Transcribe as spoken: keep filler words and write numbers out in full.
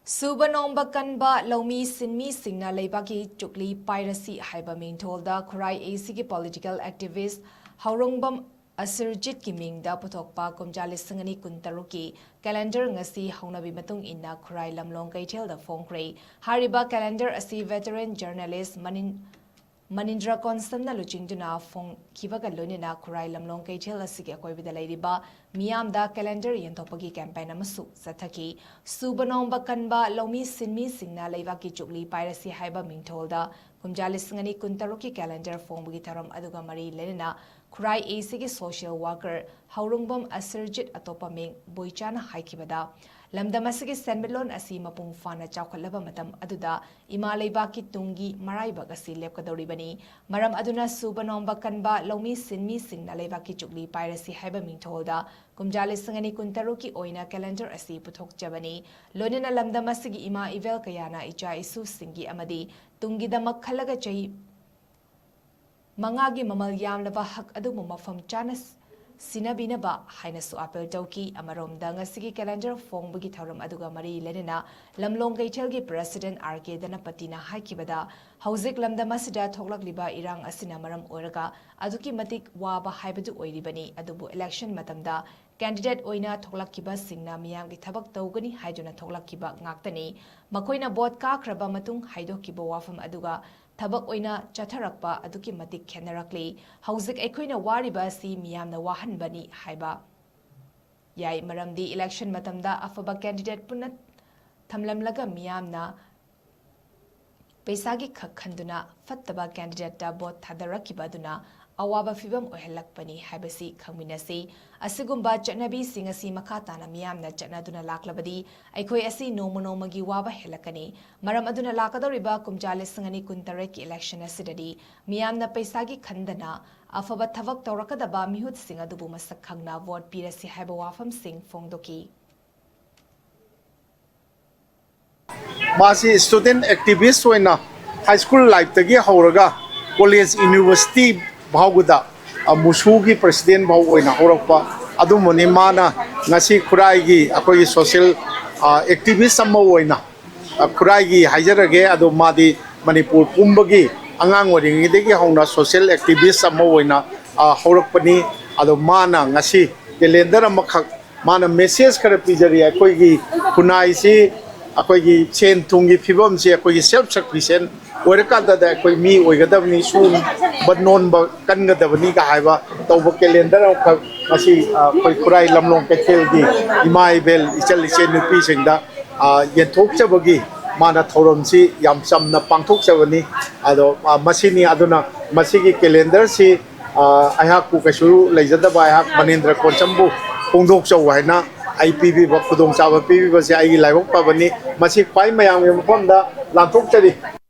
ꯁꯨꯕ ꯅꯣꯝꯕ ꯀꯟꯕ ꯂꯧꯃꯤ ꯁꯤꯟꯃꯤꯁꯤꯡꯅ ꯂꯩꯕꯥꯛꯀꯤ ꯆꯨꯛꯂꯤ ꯄꯥꯏꯔꯁꯤ ꯍꯥꯏꯕ ꯃꯤꯡꯊꯣꯜꯗ ꯈꯨꯔꯥꯏ ꯑꯦꯁꯤꯒꯤ political activist ꯍꯧꯔꯣꯡꯕꯝ ꯑꯁꯤꯔꯖꯤꯠꯀꯤ ꯃꯤꯡꯗ ꯄꯨꯊꯣꯛꯄ ꯀꯨꯝꯖꯥ ꯂꯤꯁꯤꯡ ꯑꯅꯤ ꯀꯨꯟꯇꯔꯨꯛꯀꯤ calendar ꯉꯁꯤ ꯍꯧꯅꯕꯤ ꯃꯇꯨꯡ ꯏꯟꯅ ꯈꯨꯔꯥꯏ ꯂꯝꯂꯣꯡ ꯀꯩꯊꯦꯜꯗ ꯐꯣꯡꯈ꯭ꯔꯦ꯫ ꯍꯥꯏꯔꯤꯕ calendar ꯑꯁꯤ veteran journalist ꯃꯅꯤꯟ-, ꯃꯅꯤꯟꯗ꯭ꯔ ꯀꯣꯟꯁꯝꯅ ꯂꯨꯆꯤꯡꯗꯨꯅ ꯐꯣꯡꯈꯤꯕꯒ ꯂꯣꯏꯅꯅ ꯈꯨꯔꯥꯏ ꯂꯝꯂꯣꯡ ꯀꯩꯊꯦꯜ ꯑꯁꯤꯒꯤ ꯑꯀꯣꯏꯕꯗ ꯂꯩꯔꯤꯕ ꯃꯤꯌꯥꯝꯗ calendar ꯌꯦꯟꯊꯣꯛꯄꯒꯤ campaign ꯑꯃꯁꯨ ꯆꯠꯊꯈꯤ꯫ ꯁꯨꯕ ꯅꯣꯝꯕ ꯀꯟꯕ ꯂꯧꯃꯤ ꯁꯤꯟꯃꯤꯁꯤꯡꯅ ꯂꯩꯕꯥꯛꯀꯤ ꯆꯨꯛꯂꯤ ꯄꯥꯏꯔꯁꯤ ꯍꯥꯏꯕ ꯃꯤꯡꯊꯣꯜꯗ ꯀꯨꯝꯖꯥ ꯂꯤꯁꯤꯡ ꯑꯅꯤ ꯀꯨꯟꯇꯔꯨꯛꯀꯤ calendar ꯐꯣꯡꯕꯒꯤ ꯊꯧꯔꯝ ꯑꯗꯨꯒ ꯃꯔꯤ ꯂꯩꯅꯅ ꯈꯨꯔꯥꯏ ꯑꯦꯁꯤꯒꯤ social worker ꯍꯧꯔꯨꯡꯕꯝ ꯑꯁꯤꯔꯖꯤꯠ ꯑꯇꯣꯞꯄ ꯃꯤꯡ ꯕꯣꯏꯆꯥꯅ ꯍꯥꯏꯈꯤꯕꯗ, ꯂꯝꯗꯝ ꯑꯁꯤꯒꯤ ꯁꯦꯟꯃꯤꯠꯂꯣꯟ ꯑꯁꯤ ꯃꯄꯨꯡ ꯐꯥꯅ ꯆꯥꯎꯈꯠꯂꯕ ꯃꯇꯝ ꯑꯗꯨꯗ ꯏꯃꯥ ꯂꯩꯕꯥꯛꯀꯤ ꯇꯨꯡꯒꯤ ꯃꯔꯥꯏꯕꯛ ꯑꯁꯤ ꯂꯦꯞꯀꯗꯧꯔꯤꯕꯅꯤ꯫ ꯃꯔꯝ ꯑꯗꯨꯅ ꯁꯨꯕ ꯅꯣꯝꯕ ꯀꯟꯕ ꯂꯧꯃꯤ ꯁꯤꯟꯃꯤꯁꯤꯡꯅ ꯂꯩꯕꯥꯛꯀꯤ ꯆꯨꯛꯂꯤ ꯄꯥꯏꯔꯁꯤ ꯍꯥꯏꯕ ꯃꯤꯡꯊꯣꯜꯗ ꯀꯨꯝꯖꯥ ꯂꯤꯁꯤꯡ ꯑꯅꯤ ꯀꯨꯟꯇꯔꯨꯛꯀꯤ ꯑꯣꯏꯅ calendar ꯑꯁꯤ ꯄꯨꯊꯣꯛꯆꯕꯅꯤ꯫ ꯂꯣꯏꯅꯅ ꯂꯝꯗꯝ ꯑꯁꯤꯒꯤ ꯏꯃꯥ ꯏꯕꯦꯜ ꯀꯌꯥꯅ ꯏꯆꯥ ꯏꯁꯨꯁꯤꯡꯒꯤ ꯑꯃꯗꯤ ꯇꯨꯡꯒꯤꯗꯃꯛ ꯈꯜꯂꯒ ꯆꯍꯤ ꯃꯉꯥꯒꯤ ꯃꯃꯜ ꯌꯥꯝꯂꯕ ꯍꯛ ꯑꯗꯨꯕꯨ ꯃꯐꯝ ꯆꯥꯅ ꯁꯤꯟꯅꯕꯤꯅꯕ ꯍꯥꯏꯅꯁꯨ appeal ꯇꯧꯈꯤ꯫ ꯑꯃꯔꯣꯝꯗ ꯉꯁꯤꯒꯤ calendar ꯐꯣꯡꯕꯒꯤ ꯊꯧꯔꯝ ꯑꯗꯨꯒ ꯃꯔꯤ ꯂꯩꯅꯅ ꯂꯝꯂꯣꯡ ꯀꯩꯊꯦꯜꯒꯤ president ꯑꯥꯔ ꯀꯦ ꯙꯅꯄꯇꯤꯅ ꯍꯥꯏꯈꯤꯕꯗ, ꯍꯧꯖꯤꯛ ꯂꯝꯗꯝ ꯑꯁꯤꯗ ꯊꯣꯛꯂꯛꯂꯤꯕ ꯏꯔꯥꯡ ꯑꯁꯤꯅ ꯃꯔꯝ ꯑꯣꯏꯔꯒ ꯑꯗꯨꯛꯀꯤ ꯃꯇꯤꯛ ꯋꯥꯕ ꯍꯥꯏꯕꯗꯨ ꯑꯣꯏꯔꯤꯕꯅꯤ꯫ ꯑꯗꯨꯕꯨ election ꯃꯇꯝꯗ candidate ꯑꯣꯏꯅ ꯊꯣꯛꯂꯛꯈꯤꯕꯁꯤꯡꯅ ꯃꯤꯌꯥꯝꯒꯤ ꯊꯕꯛ ꯇꯧꯒꯅꯤ ꯍꯥꯏꯗꯨꯅ ꯊꯣꯛꯂꯛꯈꯤꯕ ꯉꯥꯛꯇꯅꯤ꯫ ꯃꯈꯣꯏꯅ vote ꯀꯥꯈ꯭ꯔꯕ ꯃꯇꯨꯡ ꯍꯥꯏꯗꯣꯛꯈꯤꯕ ꯋꯥꯐꯝ ꯑꯗꯨꯒ ꯊꯕꯛ ꯑꯣꯏꯅ ꯆꯠꯊꯔꯛꯄ ꯑꯗꯨꯛꯀꯤ ꯃꯇꯤꯛ ꯈꯦꯠꯅꯔꯛꯂꯤ꯫ ꯍꯧꯖꯤꯛ ꯑꯩꯈꯣꯏꯅ ꯋꯥꯔꯤꯕ ꯑꯁꯤ ꯃꯤꯌꯥꯝꯅ ꯋꯥꯍꯟꯕꯅꯤ ꯍꯥꯏꯕ ꯌꯥꯏ, ꯃꯔꯝꯗꯤ election ꯃꯇꯝꯗ ꯑꯐꯕ candidate ꯄꯨꯟꯅ ꯊꯝꯂꯝꯂꯒ ꯃꯤꯌꯥꯝꯅ ꯄꯩꯁꯥꯒꯤ ꯈꯛ ꯈꯟꯗꯨꯅ ꯐꯠꯇꯕ candidateꯇ vote ꯊꯥꯗꯔꯛꯈꯤꯕ ꯑꯗꯨꯅ ꯑꯋꯥꯕ ꯐꯤꯚꯝ ꯑꯣꯏꯍꯜꯂꯛꯄꯅꯤ ꯍꯥꯏꯕꯁꯤ ꯈꯪꯃꯤꯟꯅꯁꯤ꯫ ꯑꯁꯤꯒꯨꯝꯕ ꯆꯠꯅꯕꯤꯁꯤꯡ ꯑꯁꯤ ꯃꯈꯥ ꯇꯥꯅ ꯃꯤꯌꯥꯝꯅ ꯆꯠꯅꯗꯨꯅ ꯂꯥꯛꯂꯕꯗꯤ ꯑꯩꯈꯣꯏ ꯑꯁꯤ ꯅꯣꯡꯃ ꯅꯣꯡꯃꯒꯤ ꯋꯥꯕ ꯍꯦꯜꯂꯛꯀꯅꯤ꯫ ꯃꯔꯝ ꯑꯗꯨꯅ ꯂꯥꯛꯀꯗꯧꯔꯤꯕ ꯀꯨꯝꯖꯥ ꯂꯤꯁꯤꯡ ꯑꯅꯤ ꯀꯨꯟꯇꯔꯦꯠꯀꯤ election ꯑꯁꯤꯗꯗꯤ ꯃꯤꯌꯥꯝꯅ ꯄꯩꯁꯥꯒꯤ ꯈꯟꯗꯅ ꯑꯐꯕ ꯊꯕꯛ ꯇꯧꯔꯛꯀꯗꯕ ꯃꯤꯍꯨꯠꯁꯤꯡ ꯑꯗꯨꯕꯨ ꯃꯁꯛ ꯈꯪꯅ vote ꯄꯤꯔꯁꯤ ꯍꯥꯏꯕ ꯋꯥꯐꯝꯁꯤꯡ ꯐꯣꯡꯗꯣꯛꯈꯤ꯫ ꯃꯥꯁꯤ student activist ꯑꯣꯏꯅ high school lifeꯇꯒꯤ ꯍꯧꯔꯒ college university ꯐꯥꯎꯕꯗ ꯃꯨꯁꯨꯒꯤ president ꯐꯥꯎ ꯑꯣꯏꯅ ꯍꯧꯔꯛꯄ ꯑꯗꯨꯝꯕꯅꯤ꯫ ꯃꯥꯅ ꯉꯁꯤ ꯈꯨꯔꯥꯏꯒꯤ ꯑꯩꯈꯣꯏꯒꯤ social ꯑꯦꯛꯇꯤꯚꯤꯁ ꯑꯃ ꯑꯣꯏꯅ, ꯑ, ꯈꯨꯔꯥꯏꯒꯤ ꯍꯥꯏꯖꯔꯒꯦ, ꯑꯗꯣ ꯃꯥꯗꯤ ꯃꯅꯤꯄꯨꯔ ꯄꯨꯝꯕꯒꯤ ꯑꯉꯥꯡ ꯑꯣꯏꯔꯤꯉꯩꯗꯒꯤ ꯍꯧꯅ ꯁꯣꯁꯤꯌꯦꯜ ꯑꯦꯛꯇꯤꯚꯤꯁ ꯑꯃ ꯑꯣꯏꯅ, ꯑ, ꯍꯧꯔꯛꯄꯅꯤ꯫ ꯑꯗꯣ ꯃꯥꯅ ꯉꯁꯤ ꯀꯦꯂꯦꯟꯗꯔ ꯑꯃꯈꯛ, ꯃꯥꯅ ꯃꯦꯁꯦꯖ ꯈꯔ ꯄꯤꯖꯔꯤ꯫ ꯑꯩꯈꯣꯏꯒꯤ ꯈꯨꯟꯅꯥꯏꯁꯤ, ꯑꯩꯈꯣꯏꯒꯤ ꯁꯦꯟ ꯊꯨꯝꯒꯤ ꯐꯤꯕꯝꯁꯤ ꯑꯩꯈꯣꯏꯒꯤ ꯁꯦꯜꯐ ꯁꯐꯤꯁꯤꯌꯦꯟ ꯑꯣꯏꯔꯀꯥꯟꯗꯗ ꯑꯩꯈꯣꯏ ꯃꯤ ꯑꯣꯏꯒꯗꯕꯅꯤ, ꯁꯨꯕ ꯅꯣꯝꯕ ꯀꯟꯒꯗꯕꯅꯤꯒ ꯍꯥꯏꯕ ꯇꯧꯕ ꯀꯦꯂꯦꯟꯗꯔ ꯑꯃꯈꯛ ꯉꯁꯤ, ꯑ, ꯑꯩꯈꯣꯏ ꯈꯨꯔꯥꯏ ꯂꯝꯂꯣꯡ ꯀꯩꯊꯦꯜꯒꯤ ꯏꯃꯥ ꯏꯕꯦꯜ, ꯏꯆꯜ ꯏꯆꯦ ꯅꯨꯄꯤꯁꯤꯡꯗ, ꯑ, ꯌꯦꯟꯊꯣꯛꯆꯕꯒꯤ ꯃꯥꯅ ꯊꯧꯔꯝꯁꯤ ꯌꯥꯝ ꯆꯝꯅ ꯄꯥꯡꯊꯣꯛꯆꯕꯅꯤ꯫ ꯑꯗꯣ, ꯑ, ꯃꯁꯤꯅꯤ꯫ ꯑꯗꯨꯅ ꯃꯁꯤꯒꯤ ꯀꯦꯂꯦꯟꯗꯔꯁꯤ, ꯑ, ꯑꯩꯍꯥꯛꯄꯨ ꯀꯩꯁꯨ ꯂꯩꯖꯗꯕ ꯑꯩꯍꯥꯛ ꯃꯅꯦꯟꯗ꯭ꯔ ꯀꯣꯟꯁꯝꯕꯨ ꯐꯣꯡꯗꯣꯛꯆꯧ ꯍꯥꯏꯅ ꯑꯩ ꯄꯤꯕꯤꯕ ꯈꯨꯗꯣꯡꯆꯥꯕ ꯄꯤꯕꯤꯕꯁꯦ ꯑꯩꯒꯤ ꯂꯥꯏꯕꯛ ꯐꯕꯅꯤ꯫ ꯃꯁꯤ ꯈ꯭ꯋꯥꯏ ꯃꯌꯥꯝꯒꯤ ꯃꯐꯝꯗ ꯂꯥꯟꯊꯣꯛꯆꯔꯤ꯫